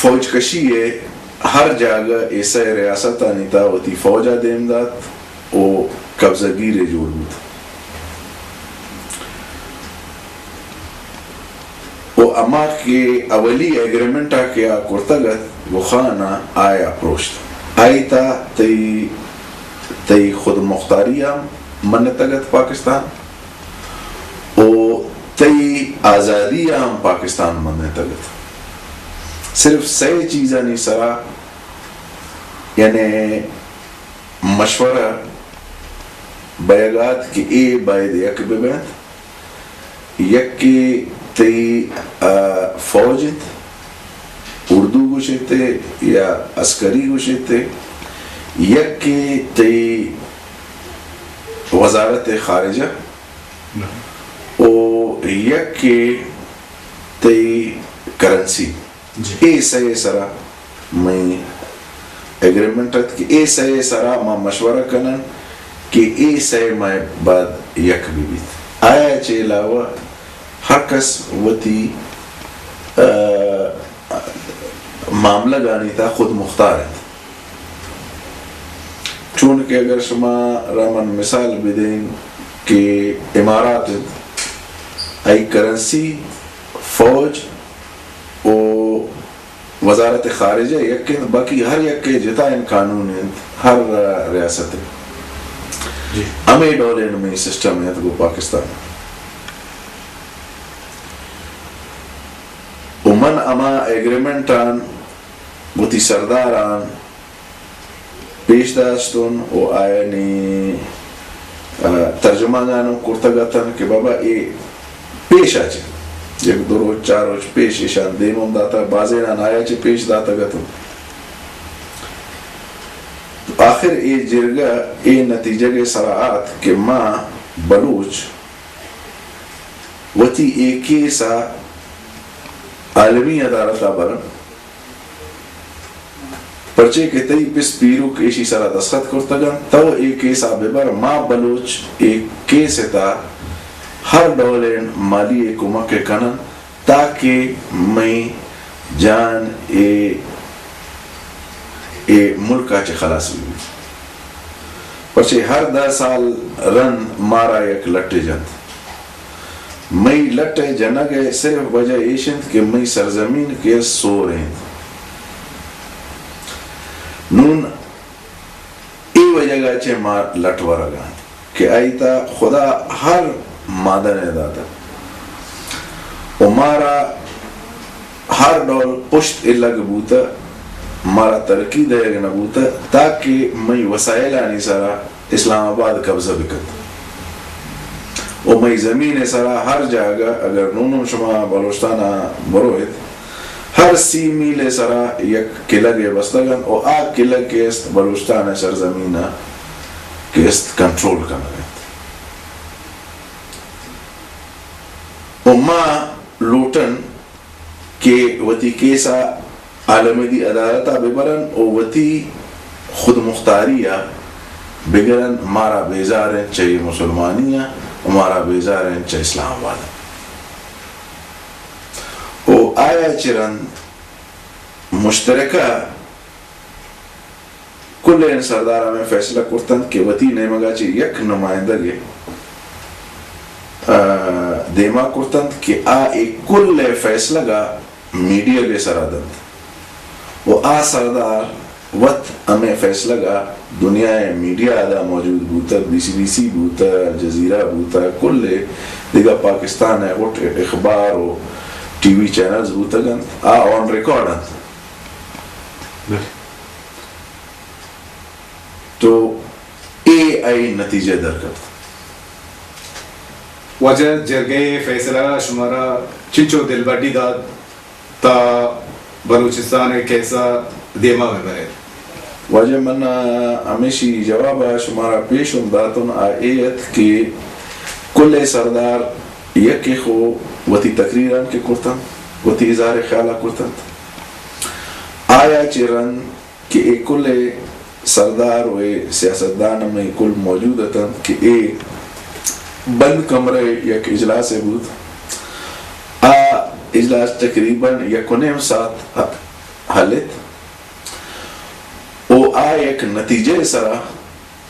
فوج کشی ء ہر جاگہ اے سئے ریاستانی تہا وتی فوج ء دیم دات و قبضہ گیر ء جوڑ بوت۔ و ہما کہ اولی ایگریمنٹ ء کہ آ کرتگ ات، گوں خان ء آئے ء پروشت۔ آئی تہا تئی، تئی خود مختاری ء منتگ ات پاکستان، و تئی آزادی ء ہم پاکستان منتگ ات۔ صرف سئے چیزانی سرا، یعنی مشورہ بئیگ ء ات کہ اے باید یک بہ بنت۔ یکے تئی، آ، فوج انت، اردو گوشیت یا عسکری گوشیت، یکے تئی وزارت خارجہ و یکے تئی کرنسی۔ جی۔ اے سئے سرا مئے ایگریمنٹ ات کہ اے سئے سرا ما مشورہ کنن کہ اے سئے مئے بعد یک بہ بیت۔ آیا چہ علاوہ ہر کس وتی، آ، معاملہ گانی تا خود مختار انت۔ چون کہ اگر شما را من مثال بدین کہ امارات انت، آئی کرنسی، فوج و وزارت خارجہ یک انت، باقی ہر یک ء جتا ان قانون انت، ہر ریاست ء۔ جی۔ ہمے ڈولیں مئے سسٹم انت گوں پاکستان۔ و من ہما ایگریمنٹ آن وتی سردار آن پیش داشتن و آیانی، آ، ترجمانان ہم کرتگ اتن کہ بابا اے پیش ء چہ یک دو روچ، چار روچ پیش ایشان دیم ہم داتگ، بازینان آیا چہ پیش داتگ اتن۔ آخر اے جرگہ اے نتیجگ ء سرا آت کہ ما بلوچ وتی اے کیس ء عالمی عدالت ء برن، پرچے کہ تئی پس پیروک ایشی سرا دستخط کرتگ انت، تو اے کیس ء ببر، ما بلوچ اے کیس ء تہا ہر ڈولیں مالی کمک ء کنن تاکہ مئے جان اے، اے ملک ء چہ خلاص بہ بیت۔ پرچے ہر دہ سال رند مارا یک لٹے جنت۔ مئی لٹ ء جنگ ء صرف وجہ ایش انت کہ مئی سرزمین کہ سور انت۔ نون اے وجہ ء چہ ما لٹ ورگ ء انت کہ آئی تا خدا ہر مادن ء داتگ و مارا ہر ڈول پشت الگ بوتہ، مارا ترقی دئیگ نہ بوتہ، تاکہ مئی وسائلانی سرا اسلام آباد قبضہ بکنت و مئی زمین ء سرا ہر جاگہ، اگر نون ہم شما بلوچستان ء برویت، ہر سی میل ء سرا یک کلگے بستگ انت و آ کلگ کہ است بلوچستان ء سرزمین ء کہ است کنٹرول کنگ انت۔ و ما لوٹن کہ وتی کیس ء عالمی عدالت ء ببرن و وتی خودمختاری ء بگرن، مارا بیزار انت چہ اے مسلمانی ء و مارا بیزار انت چہ اسلام آباد ء۔ و آیا چہ رند مشترکہ کلیں سردار ہمے فیصلہ کرتنت کہ وتی نیمگا چہ یک نمائندگے، آ، دیما کرتنت کہ آ اے کل فیصلگا میڈیاگے سرا دنت و آ سردار وت ہمے فیصلگا دنیائے میڈیا ادا موجود بوتگ، بی سی بی سی بوتگ، الجزیرہ بوتگ، کلے دگہ پاکستان ء غٹ اخبار و ٹی وی چینلز بوتگ انت، آ آن ریکارڈ انت۔ بلے۔ تو اے آئی نتیجہ در کپت۔ واجہ، جرگہ ء فیصلہ ء شمارا چنچو دلبڈی دات تا بلوچستان ء کیس ء دیما بہ برے؟ واجہ، من ہمیشی جواب ء شمارا پیش ہم داتن، آ اے ات کہ کل سردار یکے خو وتی تقریران کہ کرتنت، وتی اظہار خیال ء کرتنت۔ آیا چہ رند کہ اے کل ء سردار و اے سیاستدان ہم اے کل موجود اتنت کہ اے بند کمرہ ء یک اجلاسے بوت۔ آ اجلاس تقریباً یک و نیم ساعت ات۔ ہلت و آ یک نتیجہ ءِ سرا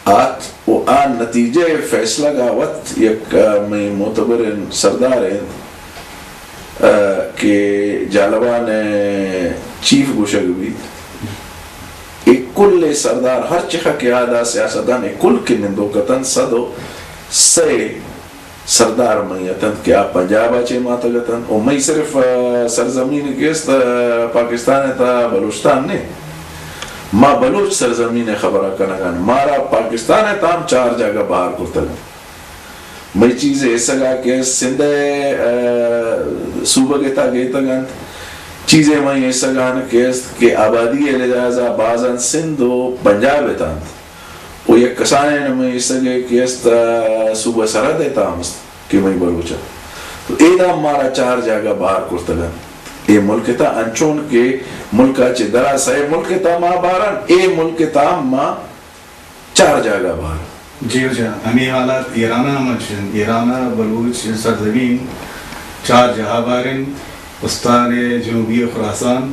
آت و آ نتیجہ ءِ فیصلہ گا وت یک، آ، مئے معتبریں سردار انت، آ، کہ جالبان ءِ چیف گوشگ بیت۔ اے کل سردار ہر چخہ کہ آ دا سیاستدان اے کل کہ نندوک اتنت، صد و سئے سردار مئی اتنت کہ آ پنجاب ءَ چہ ماتگ اتنت و مئی صرف، آ، سرزمین کہ است، آ، پاکستان ءِ تہا بلوچستان نے، ما بلوچ سرزمین ءِ خبر ءَ کنگ ءَ، مارا پاکستان ءِ تام چار جاگہ بہر کرتگ انت۔ مئی چیزے ایسگ ءَ کہ است سندھ ءِ، آ، صوبگ ءِ تہا گیتگ انت، چیزے مئی ایسگ ءَ کہ است کہ آبادی ءِ لحاظ ءَ باز انت سندھ و پنجاب ءِ تہا انت۔ و یک کسانیں نمے ایسگے کہ است، آ، صوبہ سرحد ءِ تام است کہ مئی بلوچ ءَ۔ تو اے دام مارا چار جاگہ بہر کرتگ انت۔ اے ملک ءِ تہا انچون کہ ملک ءَ چہ درا سئے ملک ءِ تہا ما بہر ان، اے ملک ءِ تہا ما چار جاگہ بہر۔ جی ہو جان، ہمے حالات ایران ءَ ہم انچ انت۔ ایران ءَ بلوچ سرزمین چار جاہ ءَ بہر انت۔ استان جنوبی خراسان،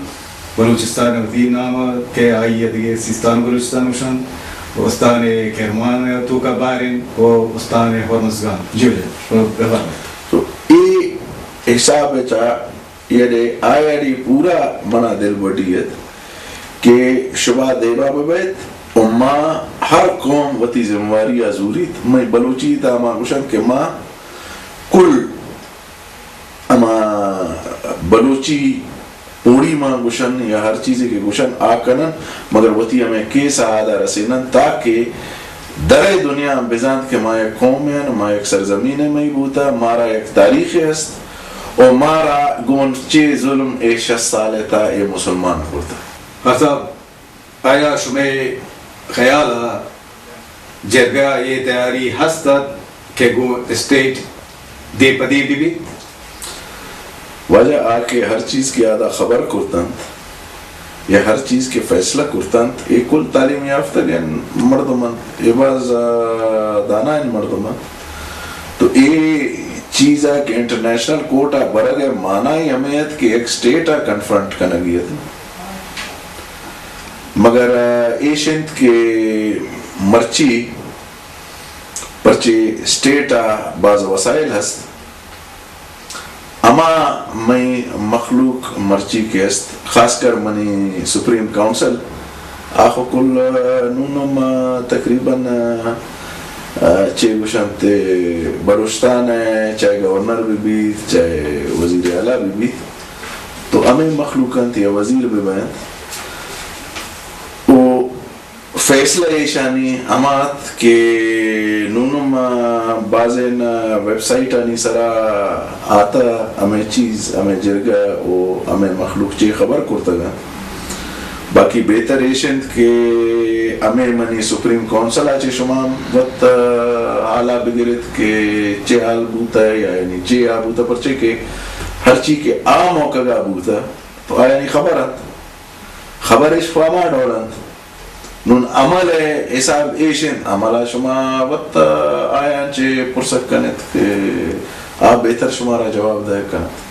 بلوچستان ءِ وتی نام ءَ کہ آئی ءَ دگہ سیستان بلوچستان گوشنت، استان کرمان ءِ توکا بہر انت و استان ہرمزگان۔ جی ہو جان، بفرمائیت۔ تو اے حساب ءَ چہ یعنی آیانی پورا منا دلبڈی ات کہ شما دیما ببیت و ما ہر قوم وتی ذمہ واری ءَ زوریت۔ مئی بلوچی تہا ما گوشنت کہ ما کل ہما بلوچی پوڑی ما گوشن یا ہر چیزے کہ گوشن آ کنن، مگر وتی ہمے کیس ءَ آدا رسینن تاکہ درئے دنیا بزانت کہ ما یک قومے ان، ما یک سرزمینے مئی بوتا، مارا یک تاریخے است و مارا گون چے ظلم اے شست سال ءِ تہا اے مسلمان کرتا۔ ہر صاحب، آیا شمئے خیال ءَ جرگہ ءَ اے تیاری ہست ات کہ گوں اسٹیٹ دیم پہ دیم بہ بیت؟ واجہ، آ کہ ہر چیز کہ آدا خبر کرتنت یا ہر چیز کہ فیصلہ کرتنت، اے کل تعلیم یافتگیں مردم انت، اے باز، آ، دانائیں مردم انت۔ تو اے چیز ءَ کہ انٹرنیشنل کورٹ ءَ برگ ءِ معنی ہمے ات کہ یک اسٹیٹ ءَ کنفرنٹ کنگی ات۔ مگر، آ، ایش انت کہ مرچی پرچے اسٹیٹ ءَ باز وسائل ہست، ہما مئی مخلوق مرچی کہ است، خاص کر منی سپریم کونسل، آخو کل، آ، نون ہم، آ، تقریباً، آ، آ، چے گوشنت، بلوچستان ءِ چاہے گورنر بہ بیت، چاہے وزیر اعلیٰ بہ بیت، تو ہمے مخلوق انت یا وزیر بہ بنت۔ او فیصلہ ایشانی ہما ات کہ نون ہم بازین ویب سائٹانی سرا آتا ہمے چیز، ہمے جرگہ و ہمے مخلوق چے خبر کرتگ انت۔ باقی بہتر ایش انت کہ ہمے منی سپریم کونسل ءَ چہ شما وت حالا بگرت کہ چے حال بوتہ یا یعنی چے آ بوتہ، پرچے کہ ہرچی کہ آ موقع ءَ بوتہ تو آیانی خبر انت۔ خبر اش پہ ہما ڈول انت۔ نون عمل ءِ حساب ایش انت، عمل ءَ شما وت آیاں چہ پرسگ کن ات کہ آ بہتر شمارا جواب دئیگ کن انت۔